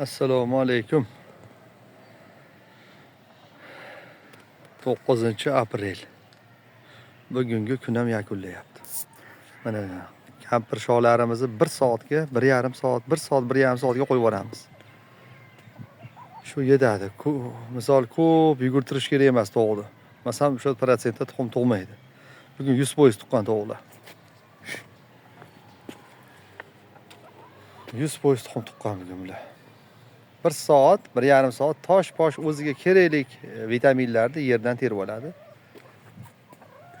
Assalomu alaykum. 9 aprel. Bugungi kun ham yakunlayapti. Mana kampir shoxlarimizni 1 soatga, 1,5 soat, 1 soat, 1,5 soatga qo'yib yuboramiz. Shu yetadi. Misol ko'p yugurtirish kerak emas tovuqni. Masalan, o'sha protsentda tuxum tug'maydi. Bugun 100% tuqqan tovuqlar. 100% tuxum tuqqan bugun bular. 1 soat, 1,5 soat tosh-posh o'ziga kerakli vitaminlarni yerdan terib oladi.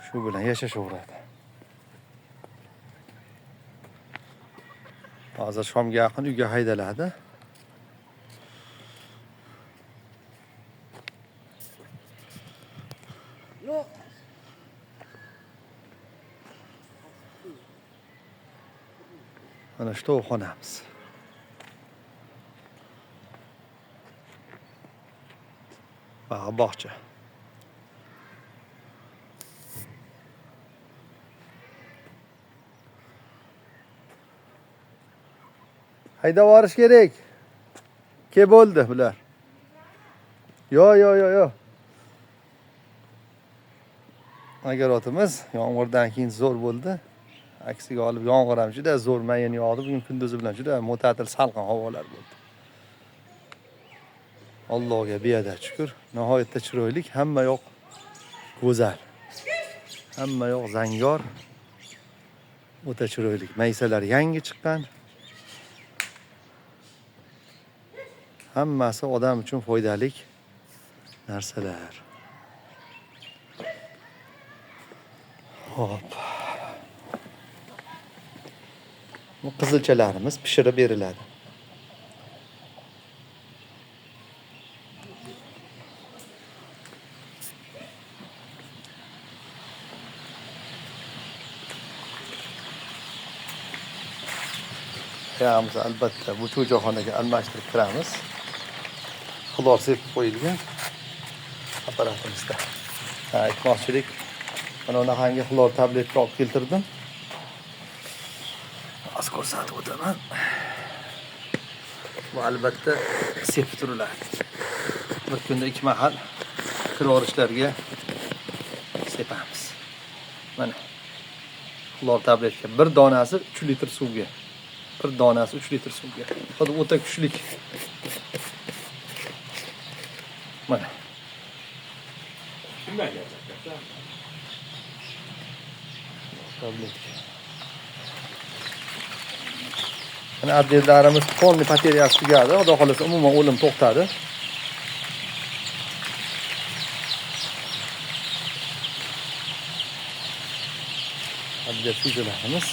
Shu bilan yashashaveradi. Hozir shomga yaqin uyga haydaladi. Yo'q. Mana shu tovuqxonamiz. Bog'cha. Haydab borish kerak. Ke bo'ldi bular. Yo yo yo yo. Agarotimiz yomg'irdan keyin zo'r bo'ldi. Aksiga olib yomg'ir ham juda zo'r mayin yog'di. Bugun kunduzi bilan juda mo'tadil salqin havolar bo'ldi. Allohga beadad shukr. Nihoyatda chiroyli, hamma yoq go'zal. Hamma yoq zangor. O'ta chiroyli. Maysalar yangi chiqqan. Hammasi odam uchun foydali narsalar. Hop. Bu qizilchalarimiz pishirib beriladi. Qo'yamiz albatta bu cho'joxonaga almashtirib kiramiz. Xlor sepib qo'yilgan apparatimizda. Aytmoqchilik, mana unaqangi xlor tabletka olib keltirdim. Az ko'rsatib o'taman. Bu albatta sepib turiladi. Bir kunda 2 mahal kirorishlarga sepamiz. Mana xlor tabletka bir donasi 3 litr suvga. Bir donasi 3 litr suvga. Hozir o'ta kuchlik. Mana. Tabletka. Mana abdezlarimiz polni pateriyasi tugadi. Xudo xolasa umuman o'lim to'xtadi. Abdez jo'jalarimiz.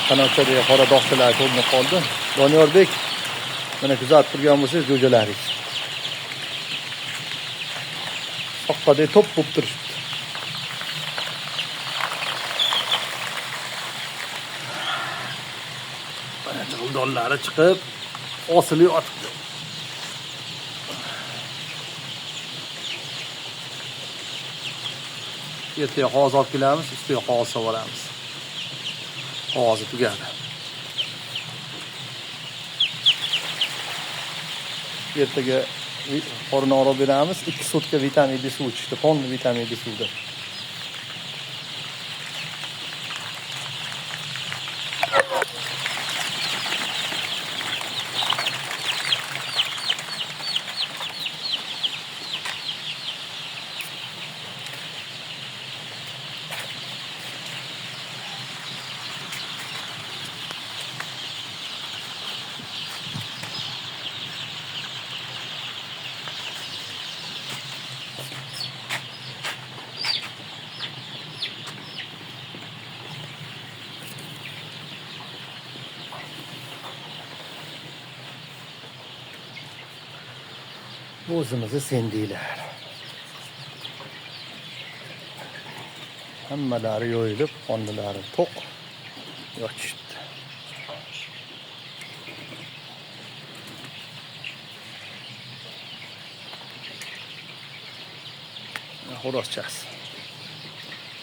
Qanotchadagi qora dog'chalar ko'rinib qoldi. Doniyorbek, mana kuzatib turgan bo'lsangiz jo'jalaringiz. Soqqadek to'p bo'lib turishibdi. Mana jig'ildonlari chiqib osilib yotibdi. Ertaga qog'oz olib kelamiz, ustiga qog'oz solib olamiz. Qog'ozi tugadi. Ertaga qorin og'riq beramiz, 2 sutka vitamin D suv ichishdi, polni vitamin D suvda. Bu o'zimizni sendiylar. Hammalari yoyilib, qonlari to'q yotishibdi. Xo'rozchasi.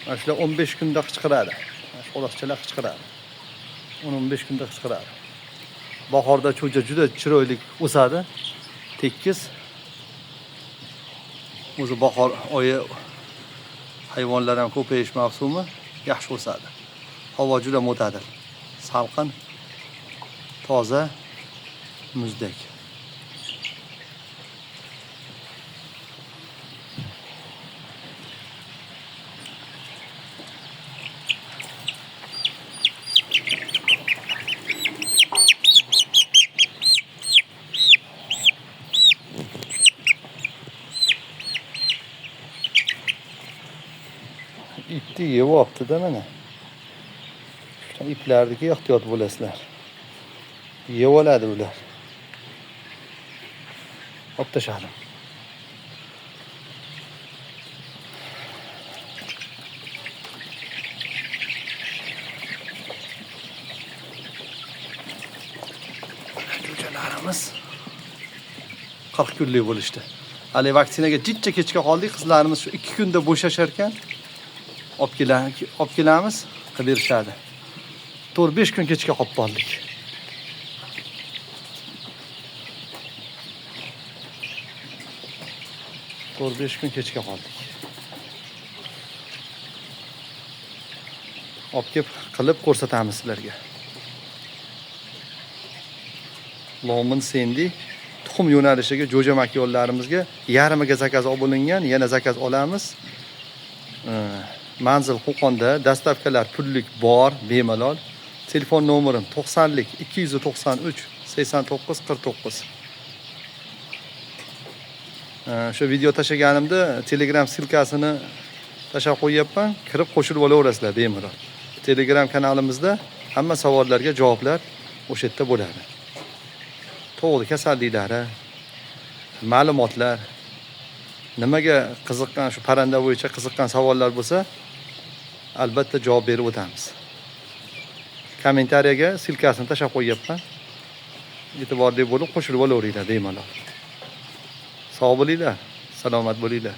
Mana shular 15 kunda qichqiradi. Mana shu xo'rozchalar qichqiradi. 10-15 kunda qichqiradi. Bahorda cho'ja juda chiroyli o'sadi. Tekis. O'zi bahor oyi hayvonlar ham ko'payish mavsumi, yaxshi o'sadi. Havo juda mo'tadil. Salqin, toza, muzdek. Ipni yeyapti-da mana. Shu iplarga ehtiyot bo'lasizlar. Yeb oladi ular. Olib tashladim. Jo'jalarimiz 40 kunlik bo'lishdi. Hali vaksinaga jidcha kechga qoldik. Qizlarimiz shu 2 kunda bo'shashar ekan. Olib kelamiz, qilib berishadi. 4-5 kun kechga qolib qoldik. 4-5 kun kechga qoldik. Olib kelib qilib ko'rsatamiz sizlarga. Lomin Sendi tuxum yo'nalishiga jo'ja makyonlarimizga yarmiga zakaz olib bo'lingan, yana zakaz olamiz. Manzil Qo'qonda, dastavkalar pullik bor, bemalol. Telefon nomerim 90 293 89 49. Shu video tashlaganimda Telegram silkasini tashlab qo'yyapman, kirib qo'shilib olaverasizlar bemalol. Telegram kanalimizda hamma savollarga javoblar o'sha yerda bo'ladi. To'g'ri kasalliklari, ma'lumotlar, nimaga qiziqqan, shu parranda bo'yicha qiziqqan savollar bo'lsa, albatta javob berib o'tamiz. Kommentariyaga silkasini tashlab qo'yyapman. E'tiborli bo'lib qo'shilib olaveringlar bemalol. Sog' bo'linglar, salomat bo'linglar.